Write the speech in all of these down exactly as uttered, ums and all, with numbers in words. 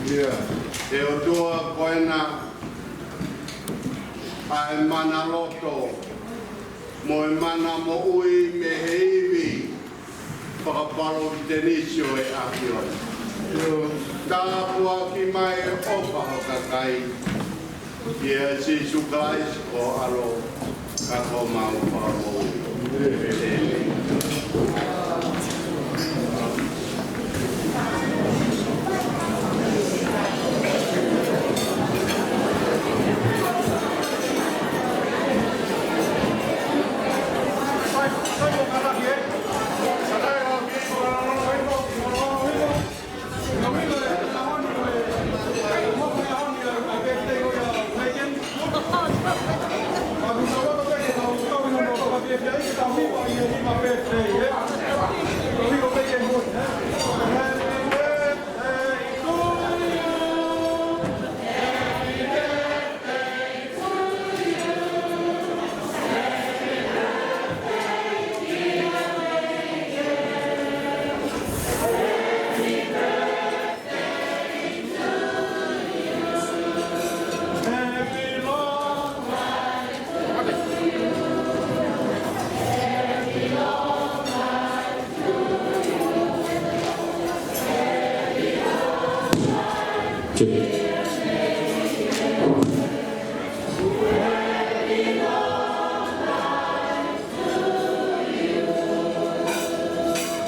ʻE ʻOtua, ko ena ʻa e mana loto mo e mana moʻui mei he ivi fakapalōfitenisi ʻo e ʻAfiona. Tāpuakiʻi mai ʻe ho ʻofa ho kakai, ʻia Sīsū Kalaisi ko ho ʻAlo, ka ko homau Fakamoʻui.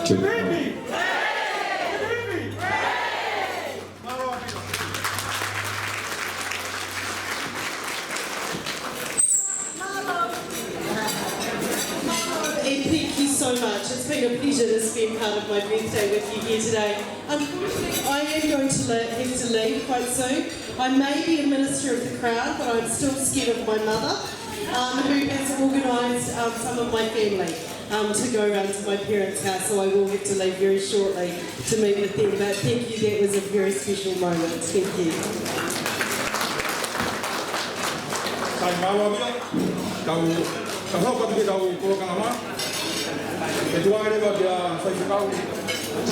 ʻĒmeni. And thank you so much. It's been a pleasure just being part of my birthday with you here today. Unfortunately, I am going to le- have to leave quite soon. I may be a minister of the crown, but I'm still scared of my mother, um, who has organised, um, some of my family, um, to go round to my parents' house, so I will have to leave very shortly to meet with them. But thank you, that was a very special moment. Thank you. Sai, mālō ʻaupito. Tau, tau hoko atu ki heʻetau polokalama. ʻE tuku ange leva kia Faifekau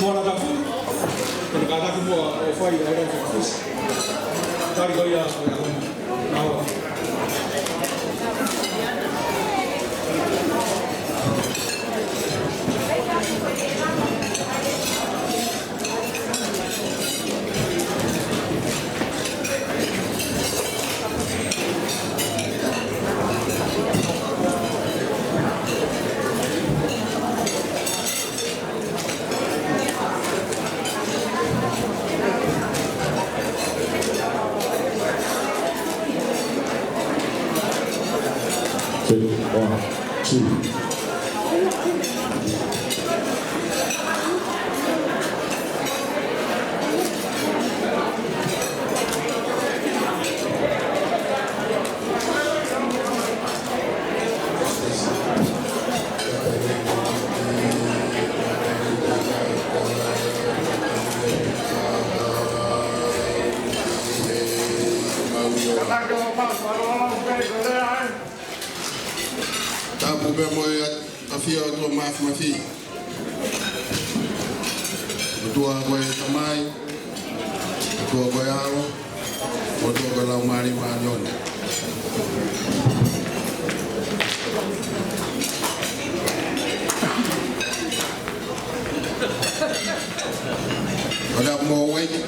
Moana Tafu, ko ʻene kātaki muʻa ʻo fai ʻa e lau fakafusi. Tali ko ia, ko ia. Mālō. Take one, two. Tapu pē mo e ʻafio ʻa e ʻOtua Māfimafi. ʻOtua ko e Tamai, ʻOtua ko e ʻAlo, ʻOtua ko e Laumālie Māʻoniʻoni. Ko e tapu mo e uike.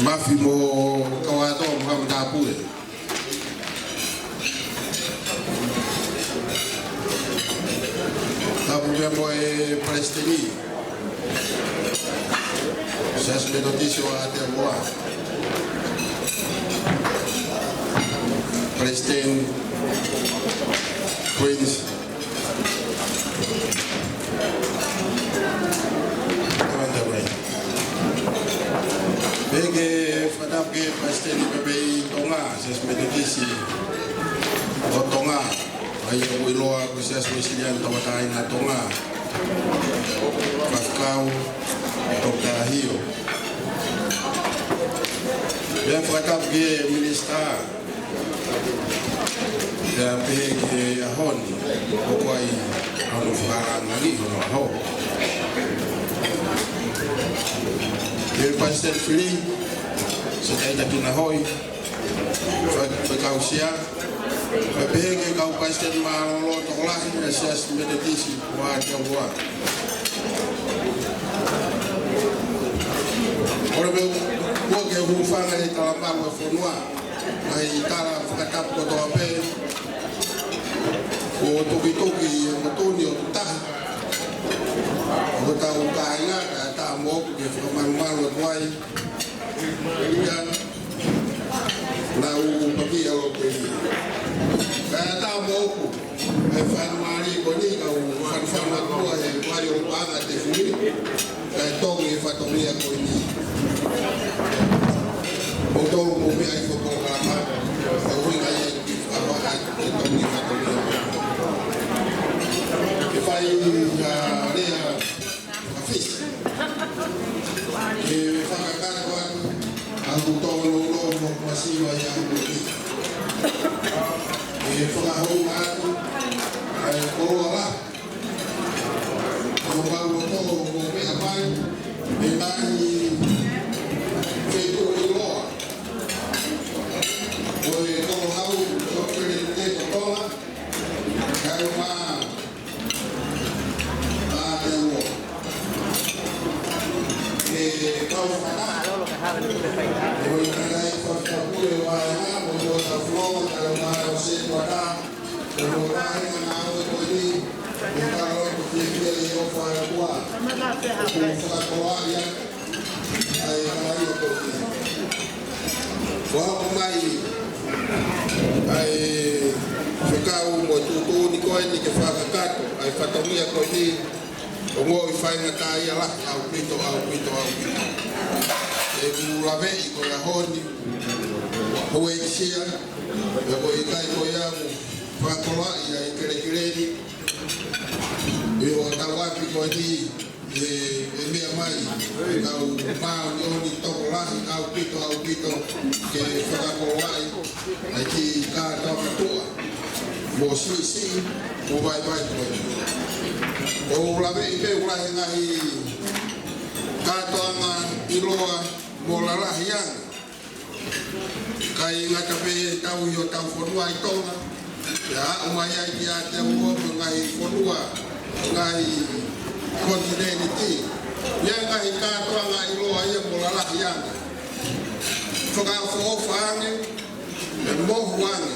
Mafi mo kau atu mo kau matāpule. Tapu pē mo e Palesiteni Siasi Metotisi ʻo Aotearoa, Palesiteni Prince. Pea ke fakatapu ki he Palesiteni pē mei Tonga, Siasi Metotisi ʻo Tonga, ʻa ia ʻoku ʻiloa ko e Siasi Uēsiliana Tauʻatāina ʻa Tonga, Faifekau Toketā Hio. Pea fakatapu ki he Minisitā, pea pehē ki he ʻaho ni, ʻoku ʻi ai Hono fakalangi hono ʻaho. Ki he Palesiteni Fili, Sētaitakina Hoi, Faifekau Sea, pea pehē ki he kau palesiteni mālōlō tokolahi ʻa e Siasi Metotisi ʻo Aotearoa. ʻOku ou ʻoatu ʻa e hūfanga he talamalu ʻa e fonua, ʻa e tala fakatapu kotoa pē, ʻo tukituki ʻi he motu ni ʻo tahi. Ko hotau kāinga, kae ʻatā moʻoku ke fakamalumalu atu ai. Ia, naʻa ku pakia lo ke ia. Kae ʻatā moʻoku, ʻa e faingamālie ko eni, kau fanafana atu ʻa e vai ʻo paʻanga te fui. Kae tongi e fatongia ko eni. ʻO tolu mo mea i fo polokalama. Ka ui ngai e ki fakawa ai ke tongi e fatongia. Ke fai ʻa e lea ʻa Fisi. Ke fakakakato atu ʻa e tōlolo mo masiva ia mo ki. Ke fakahou atu ʻa e koloa la. Ko e mau loto mo meʻa mai, ʻe ngaahi feituʻu ʻiloa. Ko e koloa hau, ko e kele te kotoa, kae ʻumaʻā ʻa te uo. ʻE kau fana. Ko e kele te kotoa, ko e vaeua, mo ko e tau floa, kae ʻumaʻā ʻo se kuata. Ko e vahevahe ngāue ko eni, ʻe kalo ko e fiefia ʻi he ʻofa ʻa e ʻOtua. Ko e fakakoloa ia, ʻa e kalaia ko eni. Ko e hoko mai, ʻa e fekau mo e tuʻutuʻuni ko eni ke fakakakato, ʻa e fatongia ko eni, ʻo ngoi faingataʻaʻia lahi ʻaupito, ʻaupito, ʻaupito. ʻOku ou laveʻi ko e ʻaho ni, ko e ʻisia, ʻa ia ko e ʻikai ko ia mo fakakoloaʻi ʻa e kelekele ni. ʻI hotau ʻapi ko eni, ʻe, ʻe meʻa mai, ʻe kau māʻoniʻoni tokolahi ʻaupito, ʻaupito, ke fakakoloaʻi ʻa e kiʻi kātoanga tuʻa. Mo siʻisiʻi, mo vaivai ko eni. ʻOku ou laveʻi pē ʻoku lahi e ngaahi kātoanga ʻiloa mo lalahi ange. ʻIkai ngata pē ʻetau ʻi hotau fonua ʻi Tonga. Pea aʻu mai ai ki Aotearoa mo e ngaahi fonua, ngaahi konitinēniti. ʻI ai e ngaahi kātoanga ʻiloa ia mo lalahi ange. Fakaʻofoʻofa ange, ʻe mohu ange.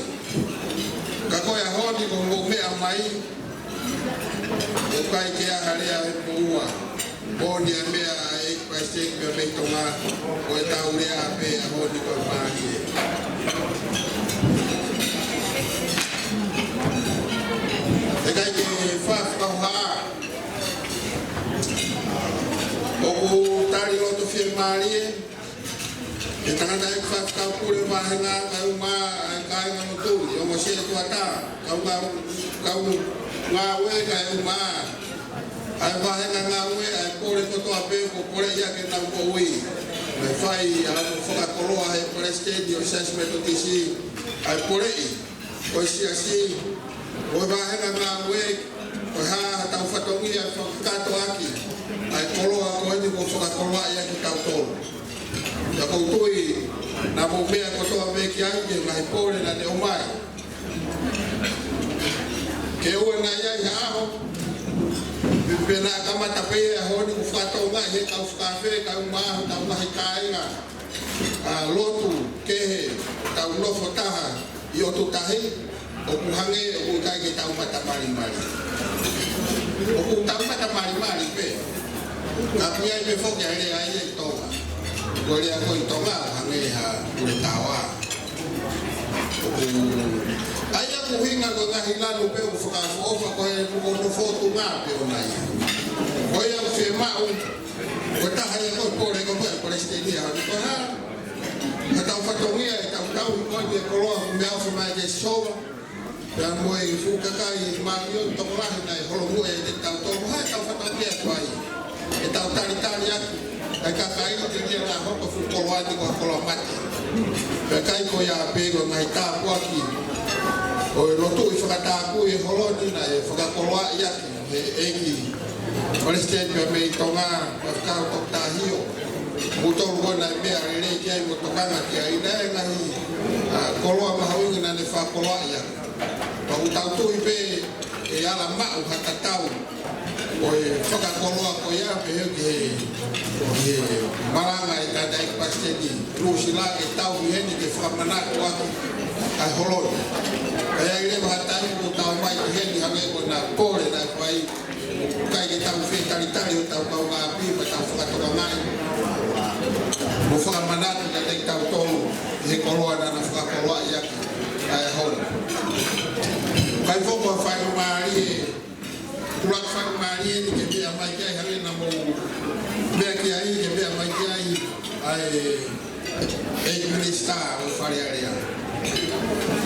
Ka ko e ʻaho ni ko hoʻomou meʻa mai, ʻoku ʻikai ke ʻi ai ha lea ʻe moua. Moʻoni e meʻa ʻa e Palesiteni pea mei Tonga, ko e tau lea pē ʻaho ni ko e mālie. ʻIkai ke fakafakahohaʻa. ʻOku tali loto fiemālie, ʻe tangata ʻeku faifekau pule vāhenga kae ʻumaʻā ʻa e kāinga motu ni, ʻo mo se tuata, kau ngā, kau ngāue kae ʻumaʻā ʻa e vāhenga ngāue, ʻa e pole kotoa pē kuo poleʻi ʻaki ʻenau moʻui. Mo e fai ʻa e fakakoloa ʻe he Palesiteni ʻo e Siasi Metotisi ʻa e poleʻi ʻo e siasi, ʻo e vāhenga ngāue, ko e hā haʻatau fatongia ʻe fakakakato ʻaki ʻa e koloa ko eni kuo fakakoloaʻi ʻaki kitautolu. Pea ʻoku ou tui naʻa mou meʻa kotoa pē ki ai, ki he ngaahi pole naʻa ne ʻomai. Ke ʻoua naʻa ʻi ai ha ʻaho, pe naʻa kamata pē ʻa e ʻaho ni kuo fakatokangaʻi ʻe he kau fakaafe, kae ʻumaʻā hotau ngaahi kāinga, ʻa e lotu kehe, tau nofo taha ʻi ʻOtu Tahi, ʻoku hangē ʻoku ʻikai ke tau mata malimali. ʻOku tau mata malimali pē. Ka ʻoku ʻi ai pē foki ʻa e lea ia ʻi Tonga. Ko e lea ko ē ʻi Tonga, hangē ha pule taoa. ʻOku, ʻa ia ʻoku ʻuhinga ko e ngaahi lanu pē ʻoku fakaʻofoʻofa ko e ʻoku nofo ʻOtu Tahi pē ʻona ia. Ko ia ʻoku fiemaʻu, ko e taha ia ko e pole ko e Palesiteni ʻa e ko e hā. Ka tau fatongia ʻe tau tau ʻi ko e koloa ʻoku meʻaʻofa mai ke soa. Pea mo e fuʻu kakai māʻoniʻoni tokolahi naʻe holomui ʻiate kitautolu, ʻoku ʻi ai ʻetau fatongia ʻoku ʻi ai. ʻEtau talitali atu, ʻa e kakai te nia na hoko fuʻu koloa ni ko e koloa mate. Pea ʻikai ko ia pē ko e ngaahi tāpuaki. Ko e lotu ʻi fakatāpui e holo ni naʻe fakakoloaʻi ʻaki ʻe he ʻEiki Palesiteni pea mei Tonga, Faifekau Toketā Hio. Mou tolu ko ē naʻe meʻa lelei ki ai mo tokanga ki ai, naʻe ngaahi, ʻa, koloa mahuʻinga naʻa ne fakakoloaʻi ʻaki. Pea ʻoku tau tui pē ʻe ala maʻu ha tatau ʻo e fakakoloa ko ia pea ʻi he, ʻi he malanga ʻa e tangataʻeiki Palesiteni Nuʻusila ke tau ʻi heni ke fakamanatu ʻaki ʻa e holo ni. Ka ʻi ai leva ha taimi ʻoku tau ō mai ki heni hangē ko ʻena kole naʻe fai, ʻikai ke tau fetalitali hotau kaungāʻapi, pea tau fakatokangaʻi mo fakamanatu kiate kitautolu ʻi he koloa naʻa na fakakoloaʻi ʻaki ʻa e holo ni. Kae foki ʻa e faingamālie, ʻuluaki faingamālie ni ke meʻa mai ki ai, hangē naʻa mou meʻa ki ai, ke meʻa mai ki ai ʻa e, ʻEiki Minisitā ʻo e Fale Alea.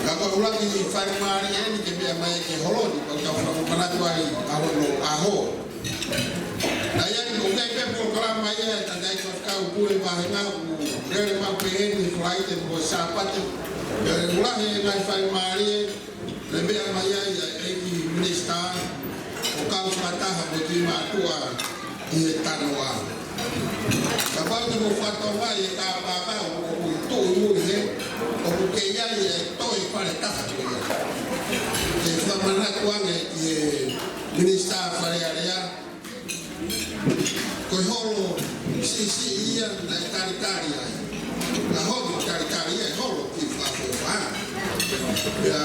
Ka ko e ʻuluaki faingamālie ni ke meʻa mai ki he holo ni, pea ʻoku tau fakamanatu ai ʻa hono ʻaho. Naʻe ʻi ai, ʻoku ʻi ai pē polokalama ia ʻa e tangataʻeiki Faifekau Pule Vahenga, ʻoku lele maʻu pē eni Falaite mo Sāpate. Pea ʻoku lahi e ngaahi faingamālie, naʻe meʻa mai ai ʻa e ʻEiki Minisitā ʻo kau fakataha mo e kiʻi mātuʻa ʻi he tanoa. Kapau te mou fakatokangaʻi e tāpapa ʻoku tuʻu ʻi muli hē, ʻoku kei ʻi ai e toe fale taha ko ia. Ke fakamanatu ange ʻe he Minisitā Fale Alea, ko e holo siʻisiʻi ia naʻe talitali ai. Naʻe holo talitali ia, e holo ki fakafofonga. Pea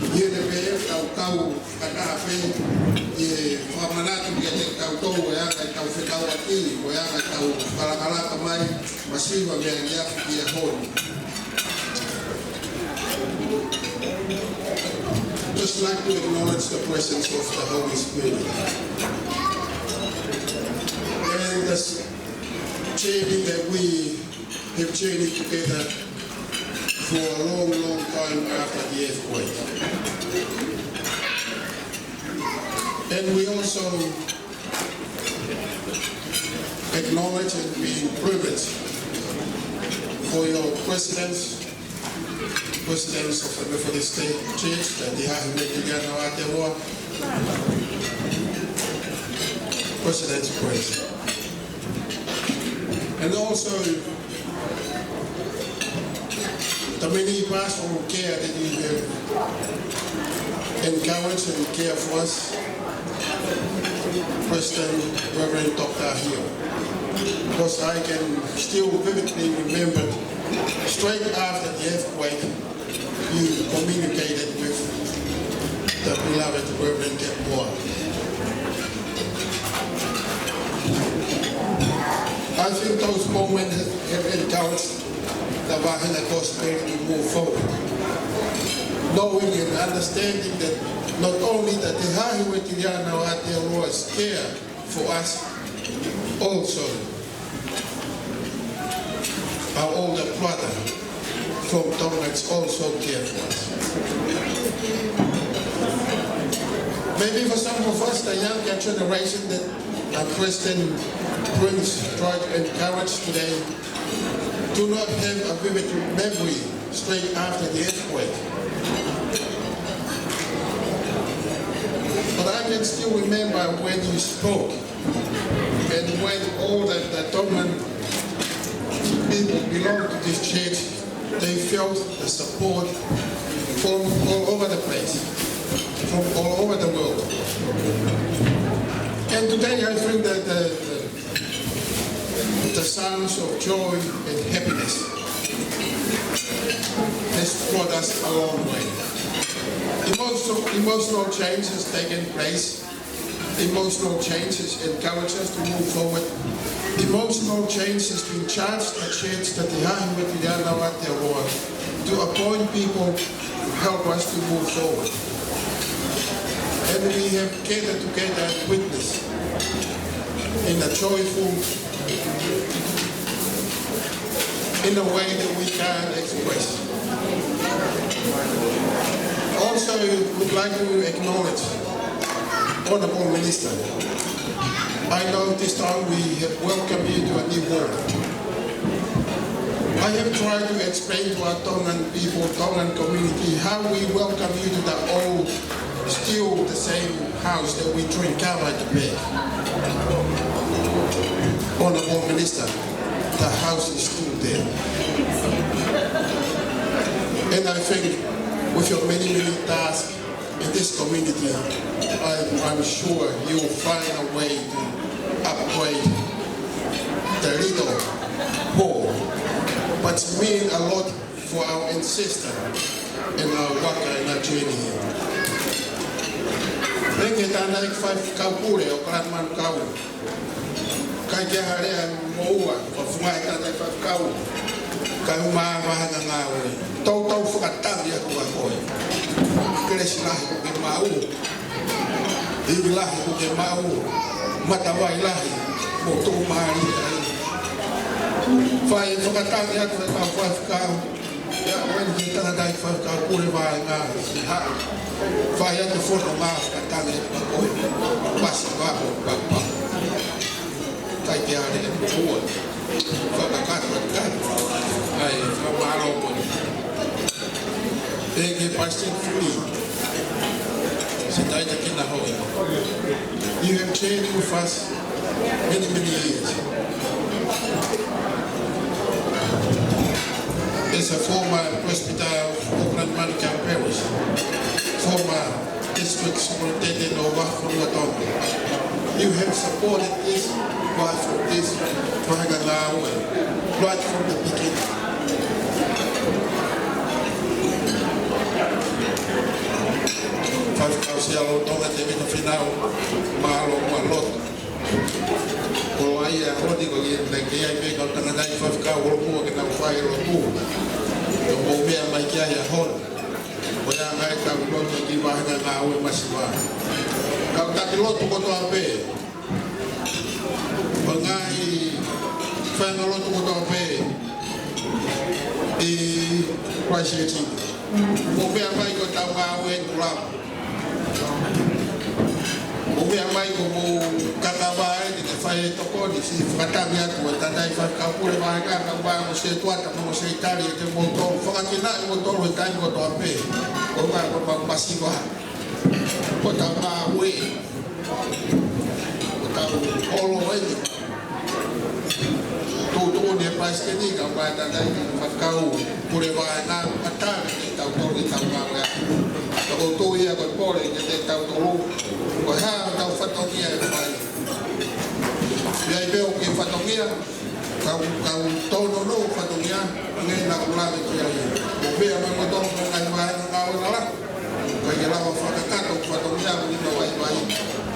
ʻi heʻene pehē, tau kau fakataha pē ʻi he fakamanatu kiate kitautolu e anga ʻetau fekauʻaki, mo e anga ʻetau fakalakalaka mai masiva mei he efiafi ki he ʻaho ni. Just like to acknowledge the presence of the Holy Spirit. And this journey that we have journeyed together for a long, long time after the earthquake. And we also acknowledge and be privileged for your presence, President of the Methodist State Church, the Dihahi Mekiliana Aotearoa, President Prince. And also, the many pastoral care that you have encouraged and care for us, President Reverend Doctor Hill. Because I can still vividly remember, straight after the earthquake, you communicated with the beloved Reverend Kepua. I think those moments have encouraged the Vahine Gospel to move forward, knowing and understanding that not only the Dihahi Mekiliana Aotearoa care for us, also our older brother from Tonga is also care for us. Maybe for some of us, the younger generation that, uh, President Prince tried to encourage today, do not have a vivid memory straight after the earthquake. But I can still remember when you spoke and when all the, the Tongan people belong to this church, they felt the support from all over the place, from all over the world. And today I think that the, the, the sounds of joy and happiness has brought us a long way. Emotional, emotional change has taken place. Emotional change has encouraged us to move forward. Emotional change has been charged the church, the Dihahi Mekiliana Aotearoa, to appoint people to help us to move forward. And we have gathered together and witnessed in a joyful, in a way that we can't express. Also, we would like to acknowledge Honorable Minister, I know this time we have welcomed you to a new home. I have tried to explain to our Tongan people, Tongan community, how we welcome you to the old, still the same house that we drink kava at the back on the Honourable Minister. The house is still there. And I think with your many, many tasks in this community, I'm, I'm sure you'll find a way to upgrade the little hall. But it's mean a lot for our ancestor and our waka and our journey here. Thank you, Tana Faifekau Pule ʻo Kalanimanukau. ʻIkai ke ʻi ai ha lea ʻe moʻua, ko e funga e tangataʻi faifekau. Kae ʻumaʻā e vahenga ngāue. Toutou fakatangi atu ʻa koe. Kelesi lahi kuo ke maʻu. Ivi lahi kuo ke maʻu. Matavai lahi. Mo tuʻumālie ai. Fai e fakatangi atu ʻa e kau faifekau. ʻIa, ʻoua naʻa ke tangataʻi faifekau Pule vahenga, siʻi haʻu. Fai atu e fononga fakatangi atu ʻa koe. Pasi vako papa. ʻIkai ke ʻi ai ha lea ʻe moʻua. Fakakakato atu. ʻAi, fakamālō koe. Thank you, President Fuli. Siʻi Taitakina Hoʻi. You have journeyed with us many, many years. As a former presbyter of Auckland Manukau Parish, former district superintendent of Vahefonua Tonga, you have supported this, right from this, right, right from the beginning. Faifekau Siaotonga Tēvita Fīnau, mālō muʻa lotu. Ko e ʻaho ni ko ia naʻe ʻi ai pē kau tangataʻi faifekau ʻo Lopua ke nau fai lotu. Ko e meʻa mai ki ai ʻaho ni. Ko ia naʻe tau lotu ki he vahenga ngāue masiva. Kau taki lotu kotoa pē. Ko e ngaahi faʻahinga lotu kotoa pē ʻi Christchurch. Mou meʻa mai ko ʻetau ngāue ʻi Tulama. Mou meʻa mai ko mou kakava ai ke fai e tokoni, siʻi fakatangi atu ʻa e tangataʻi faifekau Pule vahenga, kau mai mo Setuata, mo Seitali, ʻe te mou tō fakakinaʻi mo tō he taimi kotoa pē. Ko e ngaahi ko mau masiva. Ko ʻetau ngāue. Ko ʻetau ʻolo eni. Tuʻutuʻuni ʻe he Palesiteni, kau mai tangataʻi faifekau Pule vahenga, ʻatā ke tau tō ke tau ngāue atu. Ka ko e tuʻu ia ko e pole ke te tau tolu. Ko e hā ʻetau fatongia ʻe fai. ʻI ai pē ʻoku ke fatongia, kau, kau tōnounou fatongia, ange na kulave ki ai. Ko pea mai ko tō mo kai mai na ngāue na la. Ko ia lava fakakakato fatongia mo ina vaivai.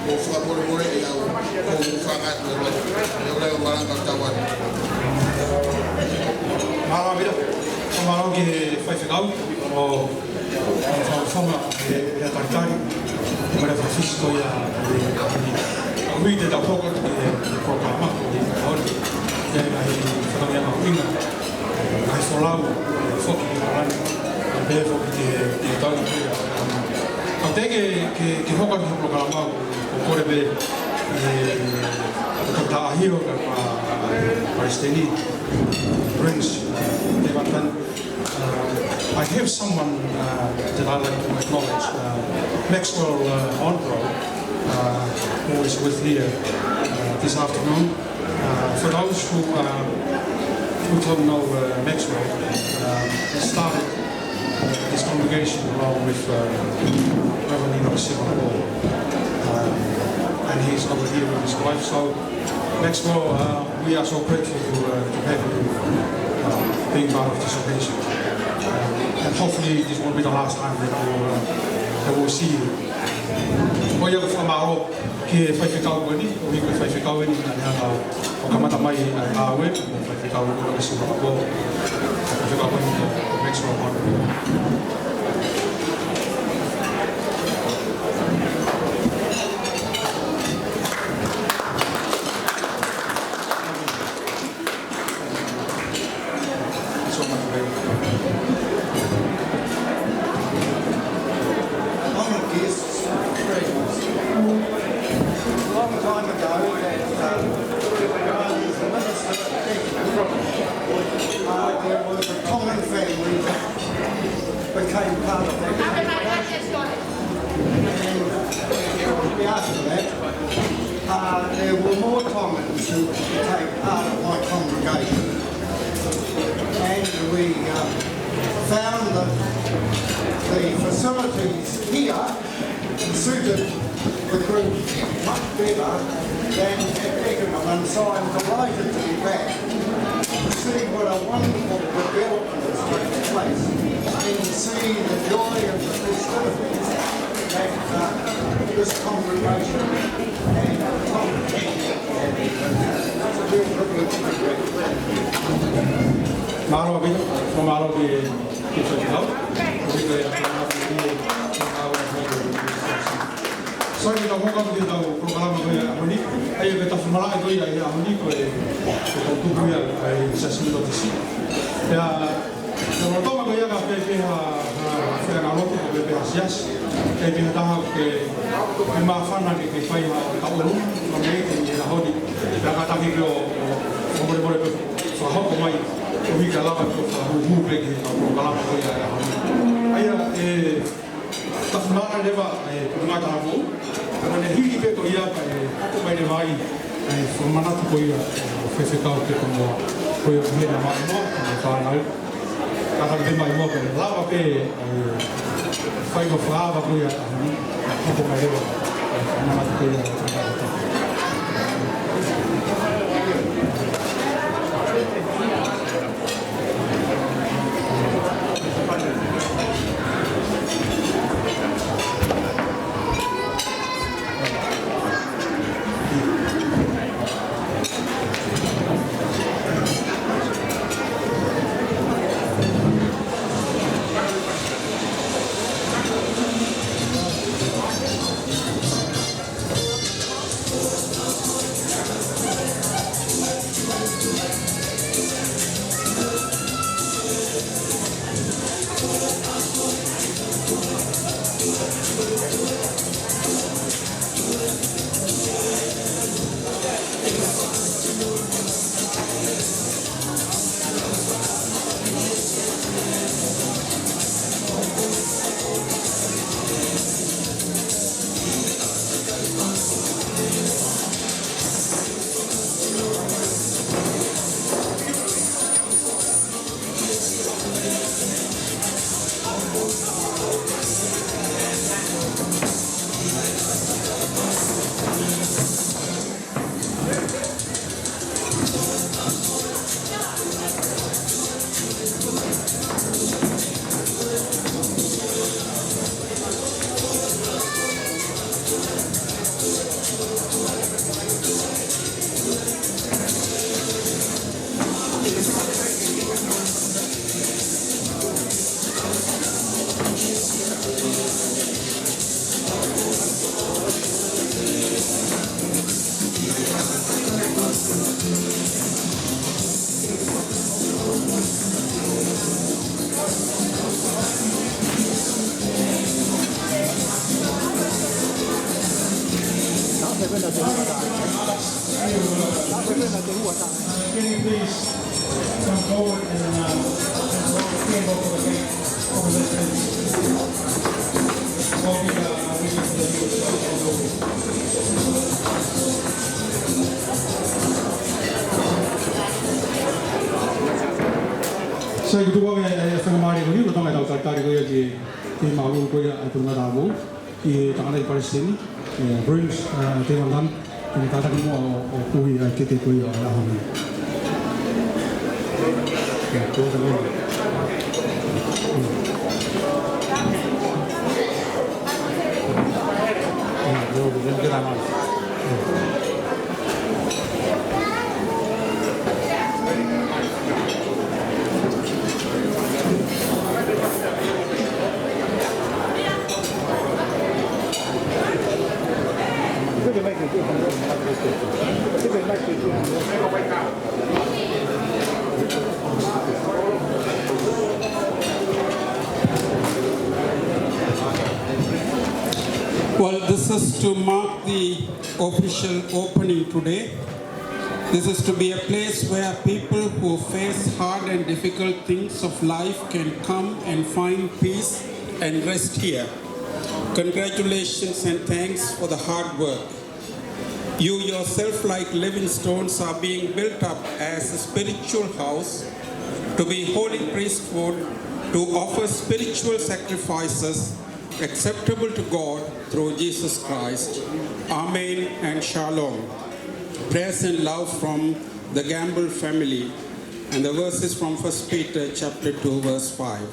Ko fakamolemole ʻi au, ko fanga atu e lotu. ʻE ʻo leo malanga tau atu. Mālō ʻaupito, mālō ki he faifekau, ʻo Fakafofonga, ʻe, ʻe talitali, mo e fakafisi ko ia, ʻe, ʻe, ʻo ui te tau hoko atu ki he, ki he polokalama, ko e, ʻo, ʻe, ʻe, ʻe, fatongia mahuʻinga, ʻe, folau, ʻe, foki ki Palani, ʻe, pehē foki ki he, ki he tau, ʻe, ʻe, kau te ke, ke, ke hoko atu ki he polokalama, ʻo kole pē, ʻe, ʻe, ʻe, ʻe, ʻe, Prince, ʻe, ʻe, ʻe, Uh, I have someone, uh, that I'd like to acknowledge, uh, Maxwell, uh, Hondro, uh, who is with here, uh, this afternoon. Uh, for those who, uh, who don't know, uh, Maxwell, uh, he started, uh, his congregation along with, uh, Reverend Enoch Sivakolo. Uh, and he's over here with his wife. So, Maxwell, uh, we are so grateful to, uh, to have you, uh, being part of this occasion. Uh, and hopefully this won't be the last time that we'll, uh, that we'll see you. Ko ia ko e fakamālō ki he faifekau ko eni, ʻo hiki ko e faifekau eni, naʻe hanga ʻo kamata mai, uh, ngāue, faifekau ko eni, faifekau ko eni, Maxwell Hondro. Long time ago, uh, the Prime Minister, uh, After that, uh, there were more Tongans who wanted to take part in my congregation. And we, um, found that the facilities here suited the group much better than at Beckenham, and so I'm delighted to be back to see what a wonderful development has taken place and see the joy and the festivities that, uh, this congregation and the congregation have been. It's a real privilege to be back. Mālō ʻaupito, mālō ki he, ki he faifekau. Ko ia, ko ia, ko ia, ko ia. Sai, ke tau hoko atu ki heʻetau polokalama ko ia ʻo e ʻaho ni. ʻA ia ko e tafi malaʻe ko ia ʻo e ʻaho ni ko e, ko e tupu ia ʻa e Siasi Metotisi. Pea, ko e lolotonga ko ia ka pehē ha, ha, ha feʻiloaki, ka pehē ha siasi. Ka pehē ha taha ke, ke māfana ke, ke fai ha tauʻolunga, ka mei he ʻaho ni. Pea kātaki ke ʻo, ʻo, ʻo molemole pē fakahoko mai, ʻo hiki lava ke fakahūhū pē ki heʻetau polokalama ko ia ʻo e ʻaho ni. ʻA ia, ʻe, tafi malaʻe leva ʻa e Potungāue Tāvou, ka naʻe hiki pē ko ia kae hoko mai leva ai ʻa e fakamanatu ko ia ʻo e faifekau Tekomoa, ko ia ʻoku ʻi hena mai mo e fānau. Kātaki pē mai muʻa kae lava pē ʻa e fai ko e fakaava ko ia ʻa e ʻaho ni, hoko mai leva ʻa e fakamanatu ko ia ʻo e Potungāue Tāvou. Can you please come forward and, uh, and stand up for the gate over this end? We'll be, uh, waiting for the Sai, ko e tuʻu ange ʻa e faingamālie ko eni, lolotonga ʻetau talitali ko ia ki he, ki he mālōlō ko ia ʻa e Potungāue Tāvou. Ki he tangataʻeiki palesiteni, ʻe, Bruins, ʻe, Tēvana Tani, ʻe, kātaki muʻa ʻo, ʻo kui ʻa e keke ko ia ʻo e ʻaho ni. ʻE, ko e tangataʻeiki. ʻE, ko e tangataʻeiki. Well, this is to mark the official opening today. This is to be a place where people who face hard and difficult things of life can come and find peace and rest here. Congratulations and thanks for the hard work. You yourself, like living stones, are being built up as a spiritual house to be holy priesthood, to offer spiritual sacrifices acceptable to God through Jesus Christ. Amen and shalom. Prayers and love from the Gamble family. And the verses from First Peter chapter two, verse five.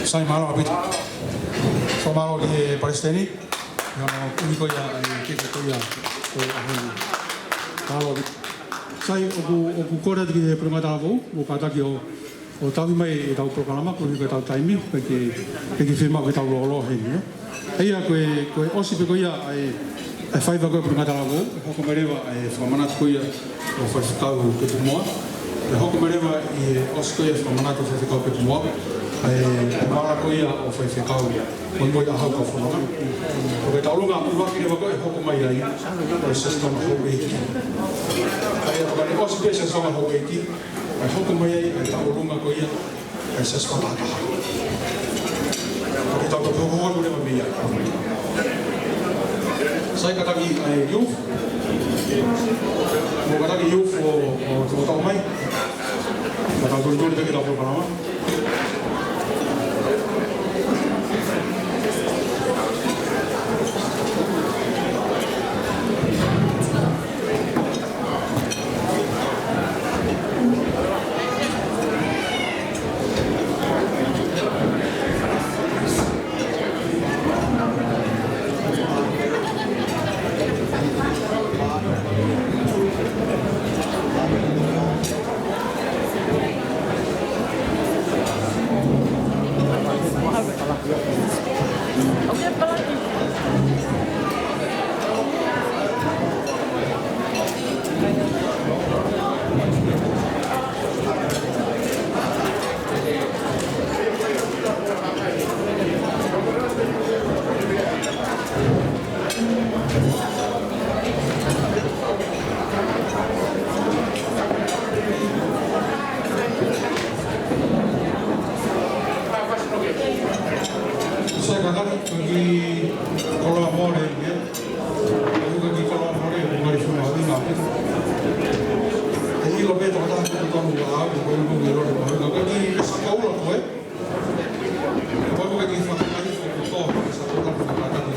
Sai, mālō ʻaupito. Fakamālō ki he palesiteni. Ia, ʻoku ʻi ai ko ia, ʻa e keke ko ia, ko e ʻaho ni. Mālō ʻaupito. Sai, ʻoku, ʻoku kole atu ki he palopalema talavou, ʻo kātaki ʻo ʻo tauhi mai ʻetau polokalama, koeʻuhi ko ʻetau taimi, ke, ke, ke fiemaʻu ke tau lōloa heni, ē. ʻA ia ko e, ko e ʻosi pē ko ia ʻa e, ʻa e faiva ko ia ʻa e palopalema talavou, ʻe hoko mai leva ʻa e fakamanatu ko ia ʻo Faifekau Pepumoa. ʻE hoko mai leva ʻi he ʻosi ko ia ʻa e fakamanatu ʻo Faifekau Pepumoa, ʻa e, ʻa e maʻu ko ia ʻo Faifekau ia. Moimoi ʻa hau ka fononga. Ko e taulunga ʻuluaki leva ko ē ʻe hoko mai ai, ko e Siasi Tonga Houʻeiki. ʻA ia ko e ʻosi pē Siasi Tonga Houʻeiki, ʻe hoko mai ai ʻa e taulunga ko ia ʻa e Siasi Fakataha. Ko e tautau ko ē ʻoku leva mei ai. Sai, kātaki ʻa e youth. Mou kātaki youth ʻo, ʻo, ʻo tau mai. Ka tau tuli tuli pē ke tau polokalama. Sai, kātaki, kātaki koloa mole, ē? Kātaki koloa mole, ʻoku ngali fuma ʻi ngā pē. ʻE ʻilo pē toko taha ko e tonu ʻa au, ko e ʻulu ʻi loto ʻa au. Kātaki, ʻe sa koula ko ē. Ko e kātaki fakakai, ko e koula fakakai.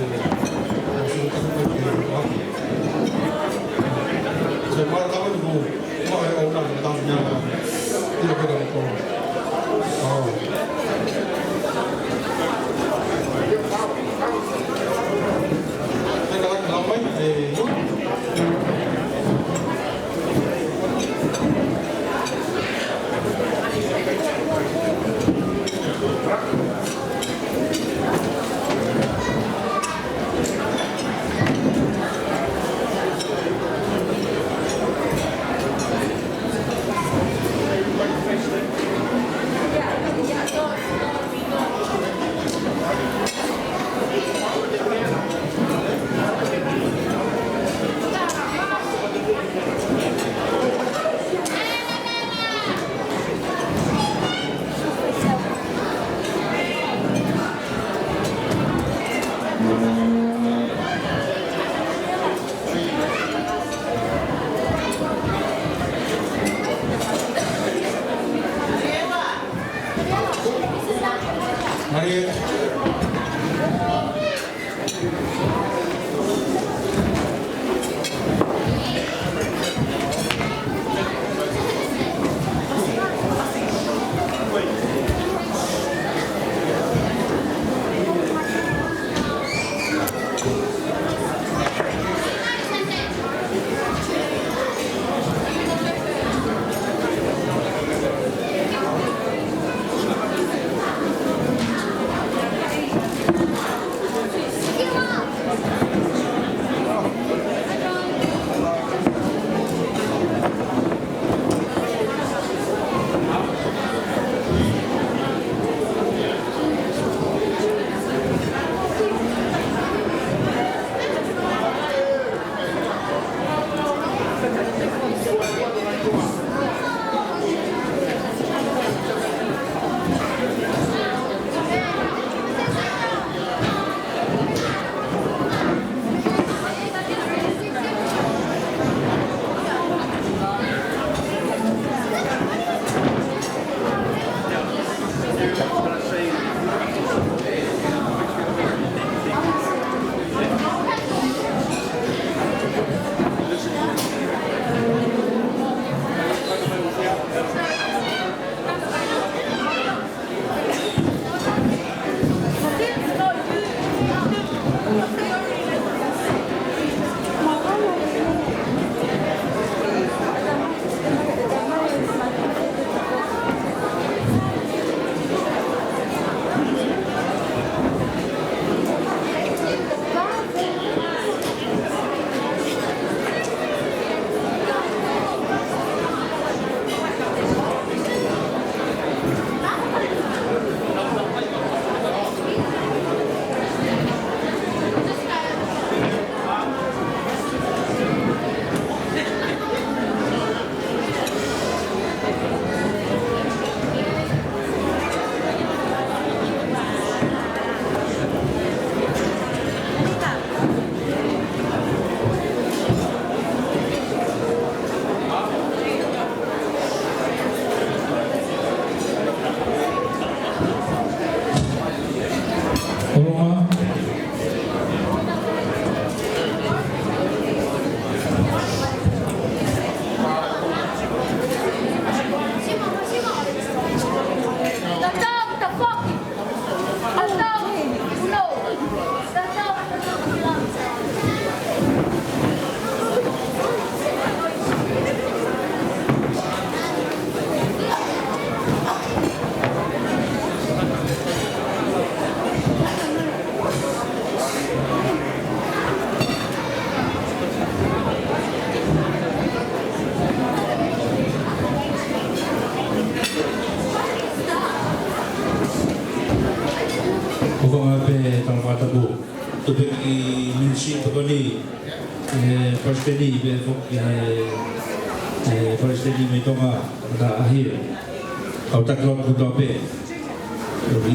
Tupe ki he minisi tokoni, ʻe palesiteni, pea foki ki he, ʻe palesiteni mei Tonga, Tangata ʻAhia. Kau taki lotu kotoa pē. ʻOku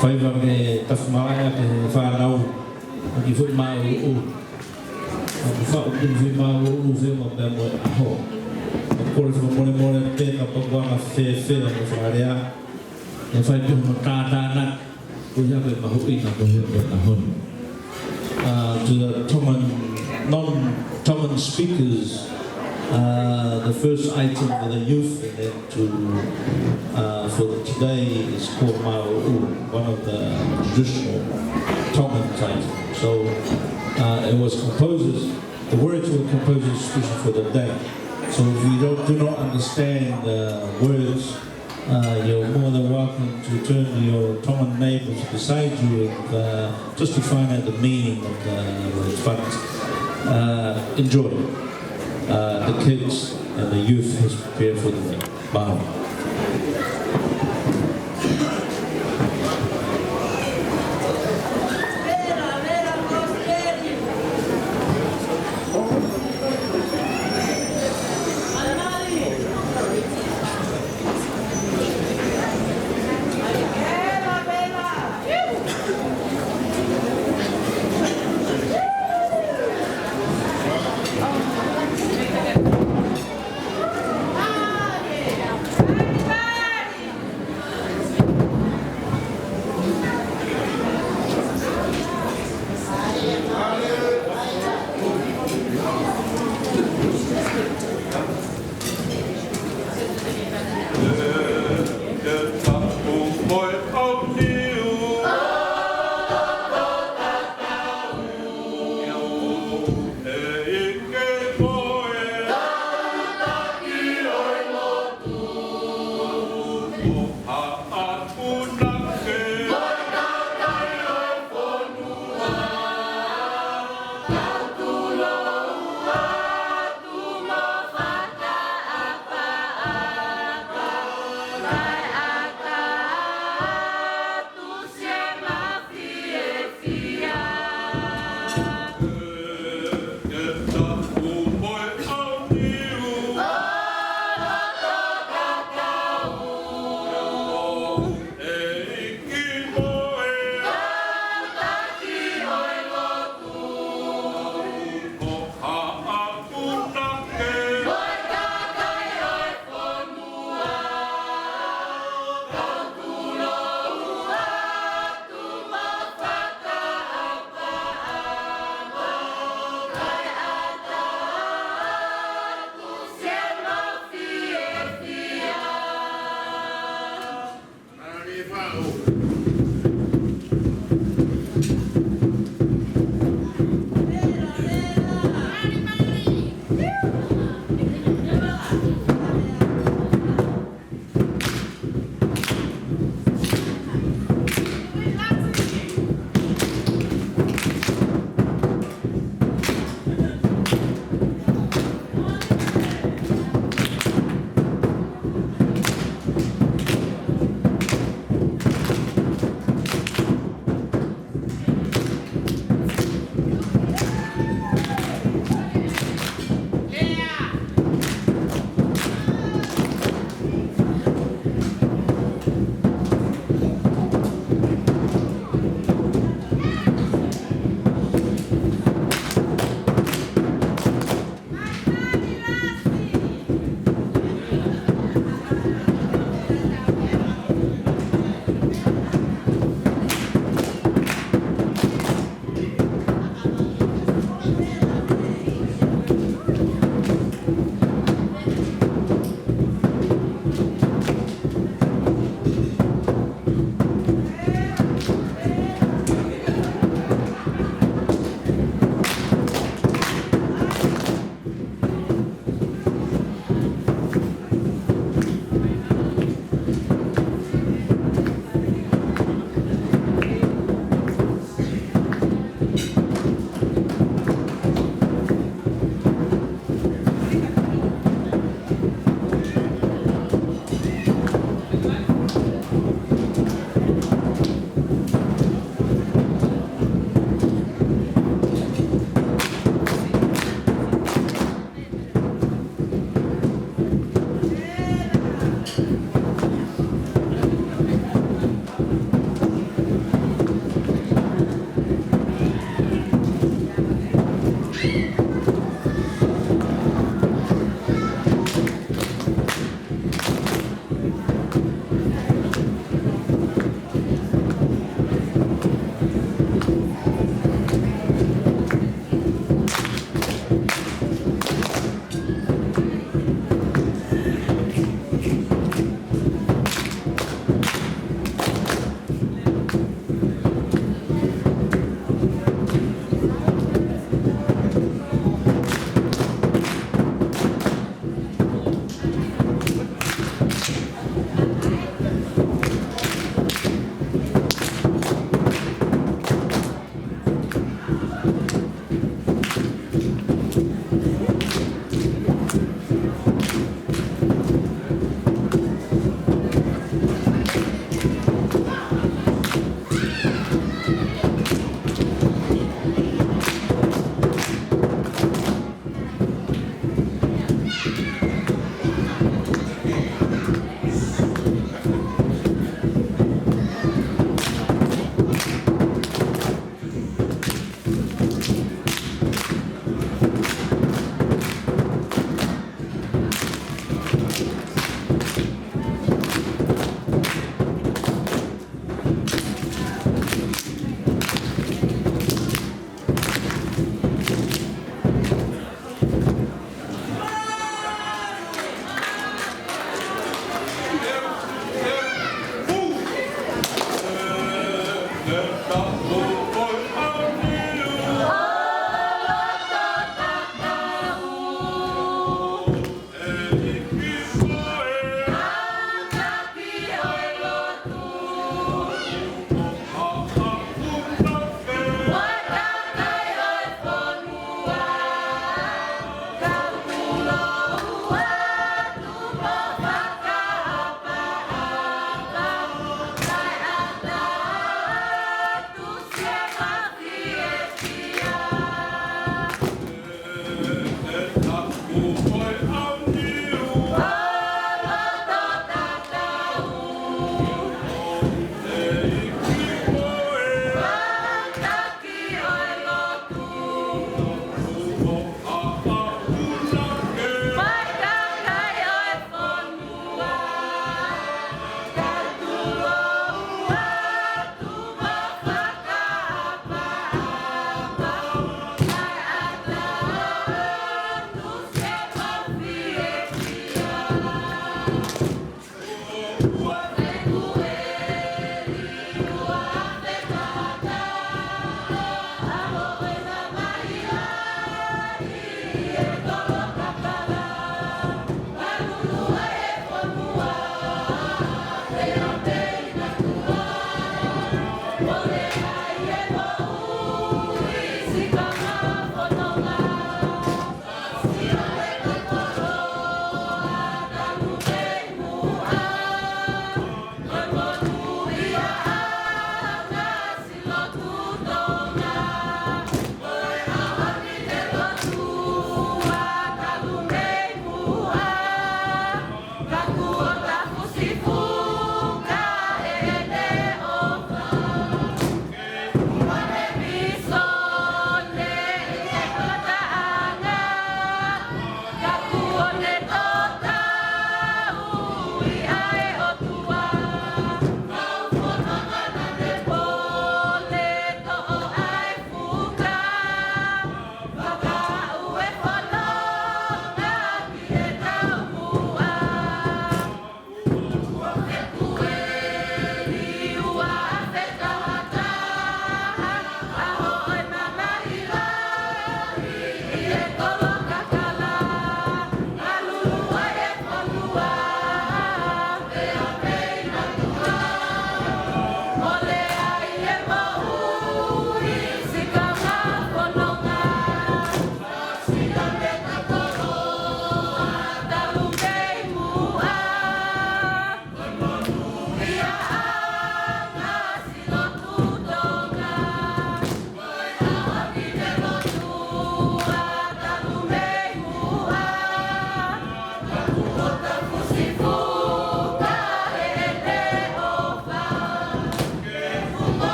fai mai ke tafu mai ʻa e fānau, ʻoku fuʻu māʻuʻu. ʻOku faʻu ki he fuʻu māʻuʻu, feʻunga pea mo e ʻaho. ʻOku kole fakamolemole pē ka pakuanga fēfē mo fakalea. ʻE fai pē hono tātānaki, ko ia ko e mahuʻinga ko ia ko e ʻaho ni. Uh, to the Tongan, non-Tongan speakers, uh, the first item for the youth, and then to, uh, for today is called Māʻuʻu, one of the traditional Tongan items. So, uh, it was composers, the words were composed especially for the day. So if you don't, do not understand the words, uh, you're more than welcome to turn to your Tongan neighbors beside you and, uh, just to find out the meaning of the words. But, uh, enjoy. Uh, the kids and the youth has prepared for the day. Māʻuʻu.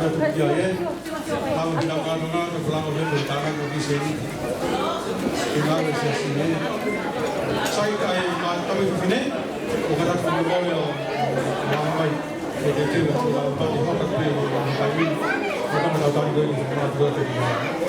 Ia, ē. Tau ki he kau kātoanga, ko e folofola ʻo e Fakamoʻui ko Kīseni. Ke ngāue ʻa e Siasi, ē. Sai, kae ʻumaʻā e tama fefine, ʻo ka tau fakamolemole ʻo, ʻo mai. Ke te teu, ʻo tau pati hoka pē, ʻo tau pati, ʻo tau tau tau tau tau tau tau tau tau.